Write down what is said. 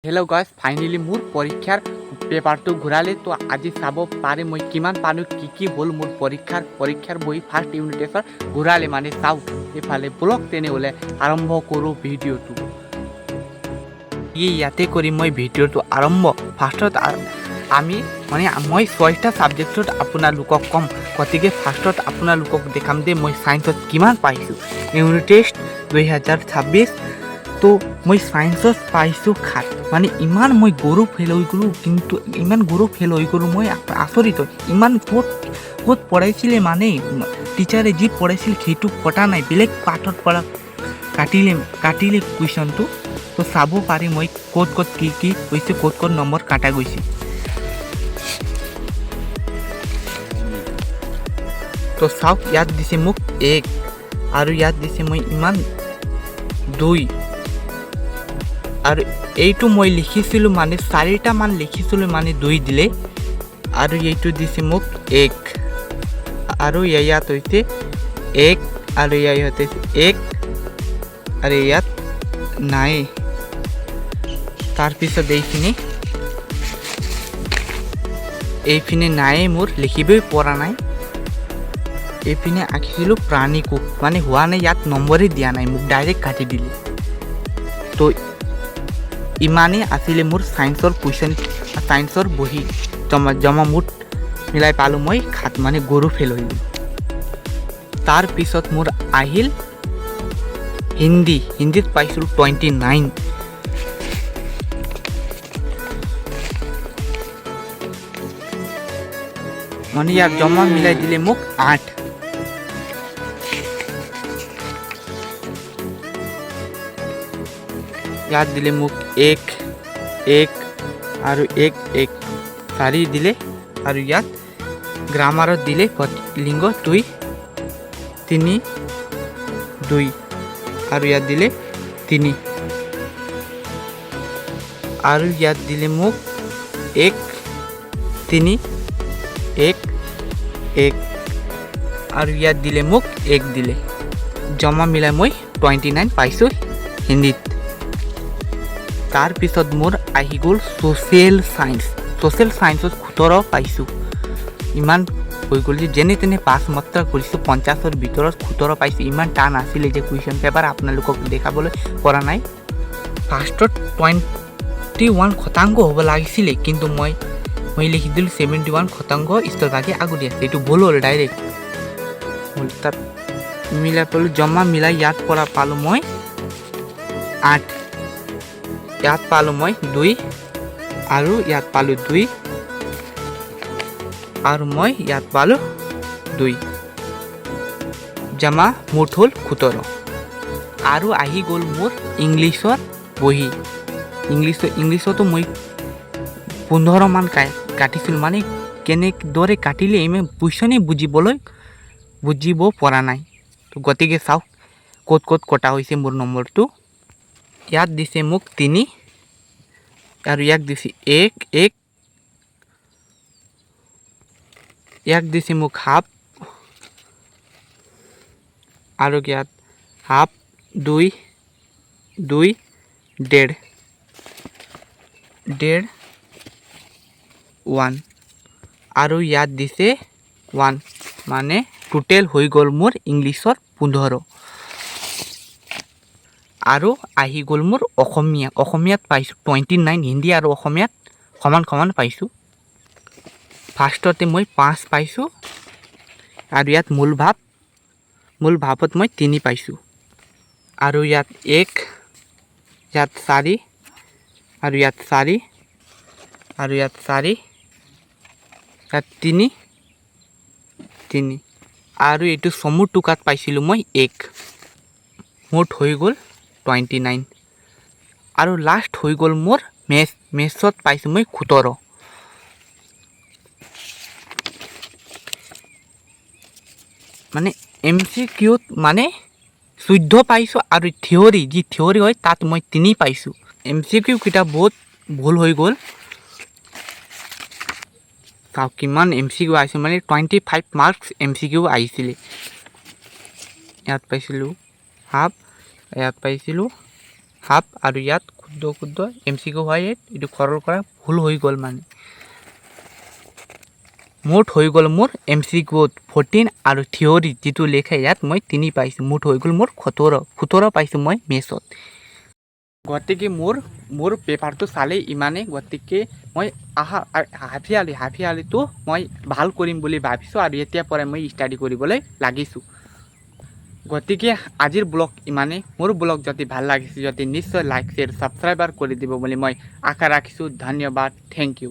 Hello' guys, finally মোৰ পৰীক্ষাৰ পেপাৰটো ঘূৰালে। তো আজি চাব পাৰে মই কিমান পালোঁ, কি কি হ'ল মোৰ পৰীক্ষাৰ বহি ফাৰ্ষ্ট ইউনিট টেষ্টৰ ঘূৰালে। মানে চাওক এইফালে বলক, তেনেহ'লে আৰম্ভ কৰোঁ ভিডিঅ'টো। ইয়াতে কৰি মই ভিডিঅ'টো আৰম্ভ। ফাৰ্ষ্টত আমি মানে মই ছয়টা ছাবজেক্টত আপোনালোকক ক'ম। গতিকে ফাৰ্ষ্টত আপোনালোকক দেখাম যে মই ছায়েন্সত কিমান পাইছোঁ, ইউনিট টেষ্ট 2026। তো মই ছায়েন্সত পাইছোঁ 7। মানে ইমান মই গৰু ফেইল হৈ গ'লোঁ, কিন্তু ইমান গৰু ফেইল হৈ গ'লোঁ, মই আচৰিত হয়। ইমান ক'ত ক'ত পঢ়াইছিলে, মানে টিচাৰে যি পঢ়াইছিল সেইটো পতা নাই, বেলেগ পাঠত পৰা কাটিলে কাটিলে কুৱেশ্যনটো। তো চাব পাৰি মই ক'ত ক'ত কি কি হৈছে, ক'ত ক'ত নম্বৰ কাটা গৈছে। তো চাওক, ইয়াত দিছে মোক 1 আৰু ইয়াত দিছে মই ইমান 2 আৰু এইটো মই লিখিছিলোঁ, মানে চাৰিটামান লিখিছিলোঁ, মানে 2 দিলে। আৰু এইটো দিছে মোক 1 আৰু ইয়াত হৈছে 1 আৰু ইয়াত হৈছে 1 আৰু ইয়াত নাই। তাৰপিছত এইখিনি নায়ে, মোৰ লিখিবই পৰা নাই। এইপিনে আঁকিছিলোঁ প্ৰাণীকোষ, মানে হোৱা নাই, ইয়াত নম্বৰেই দিয়া নাই, মোক ডাইৰেক্ট কাটি দিলে। তো ইমানেই আছিলে মোৰ ছায়েন্সৰ কুৱেশ্যন, ছায়েন্সৰ বহী। জমা জমা মুঠ মিলাই পালোঁ মই 7, মানে গৰু ফেইল হৈ গ'ল। তাৰপিছত মোৰ আহিল হিন্দী। হিন্দীত পাইছিলোঁ 29। মানে ইয়াত জমা মিলাই দিলে মোক 8। ইয়াত দিলে মোক 1, 1 আৰু 1, 1, 4 দিলে। আৰু ইয়াত গ্ৰামাৰত দিলে লিংগ 2, 3, 2 আৰু ইয়াত দিলে 3 আৰু ইয়াত দিলে মোক 1, 3, 1, 1 আৰু ইয়াত দিলে মোক 1 দিলে। জমা মিলাই মই 29 পাইছোঁ হিন্দীত। তাৰপিছত মোৰ আহি গ'ল ছ'চিয়েল ছায়েন্স। ছ'চিয়েল ছায়েন্সত 17 পাইছোঁ। ইমান হৈ গ'ল যে যেনে তেনে পাছ মাত্ৰ কৰিছোঁ, 50ৰ ভিতৰত 17 পাইছোঁ। ইমান টান আছিলে যে কুৱেশ্যন পেপাৰ আপোনালোকক দেখাবলৈ পৰা নাই। ফাৰ্ষ্টত 21% হ'ব লাগিছিলে, কিন্তু মই লিখি দিলোঁ 71% স্থলভাগে আগুৰি আছে। এইটো ভুল হ'ল, ডাইৰেক্ট হ'ল। তাত মিলাই পালোঁ, জমা মিলাই ইয়াত পৰা পালোঁ মই 8, ইয়াত পালোঁ মই 2 আৰু ইয়াত পালোঁ 2 আৰু মই ইয়াত পালোঁ 2। জমা মুঠ হ'ল 17। আৰু আহি গ'ল মোৰ ইংলিছৰ বহী। ইংলিছতো মই 15মান কাটিছিলোঁ। মানে কেনেদৰে কাটিলে ইমান কুৱেশ্যনেই বুজিব পৰা নাই। তো গতিকে চাওক ক'ত ক'ত কটা হৈছে মোৰ নম্বৰটো। ইয়াত দিছে মোক 3 আৰু ইয়াক দিছে 1, 1, ইয়াক দিছে মোক হাফ আৰু ইয়াত হাফ, 2, 2, ডেৰ, ডেৰ, 1 আৰু ইয়াত দিছে 1। মানে টোটেল হৈ গ'ল মোৰ ইংলিছত 15। আৰু আহি গ'ল মোৰ অসমীয়া। অসমীয়াত পাইছোঁ 29। হিন্দী আৰু অসমীয়াত সমান সমান পাইছোঁ। ফাৰ্ষ্টতে মই 5 পাইছোঁ আৰু ইয়াত মূল ভাৱত মই 3 পাইছোঁ আৰু ইয়াত 1, ইয়াত 4 আৰু ইয়াত 4 আৰু ইয়াত 4, ইয়াত 3, 3 আৰু এইটো চমু টোকাত পাইছিলোঁ মই 1। মুঠ হৈ গ'ল 29। আৰু লাষ্ট হৈ গ'ল মোৰ মেথছ। মেথছত পাইছোঁ মই 17। মানে এম চি কিউত মানে 14 পাইছোঁ আৰু থিয়ৰী যি থিয়ৰী হয় তাত মই 3 পাইছোঁ। এম চি কিউ কেইটা বহুত ভুল হৈ গ'ল। চাওক কিমান এম চি কিউ আহিছে, মানে 25 মাৰ্কছ এম চি কিউ আহিছিলে। ইয়াত পাইছিলোঁ হাফ, ইয়াত পাইছিলোঁ হাফ আৰু ইয়াত শুদ্ধ শুদ্ধ এমচিকিউ হয়। এইটো সৰল কৰা ভুল হৈ গ'ল। মানে মুঠ হৈ গ'ল মোৰ এমচিকিউত 14 আৰু থিয়ৰী যিটো লিখে ইয়াত মই 3 পাইছোঁ। মুঠ হৈ গ'ল মোৰ 17। 17 পাইছোঁ মই মেথছত। গতিকে মোৰ পেপাৰটো চালেই ইমানেই। গতিকে মই আহা হাফ ইয়াৰলিটো মই ভাল কৰিম বুলি ভাবিছোঁ আৰু এতিয়াৰ পৰাই মই ষ্টাডি কৰিবলৈ লাগিছোঁ। গতিকে আজিৰ ব্লগ ইমানেই। মোৰ ব্লগ যদি ভাল লাগিছে যদি নিশ্চয় লাইক, শ্বেয়াৰ, ছাবস্ক্ৰাইবাৰ কৰি দিব বুলি মই আশা ৰাখিছোঁ। ধন্যবাদ, thank U.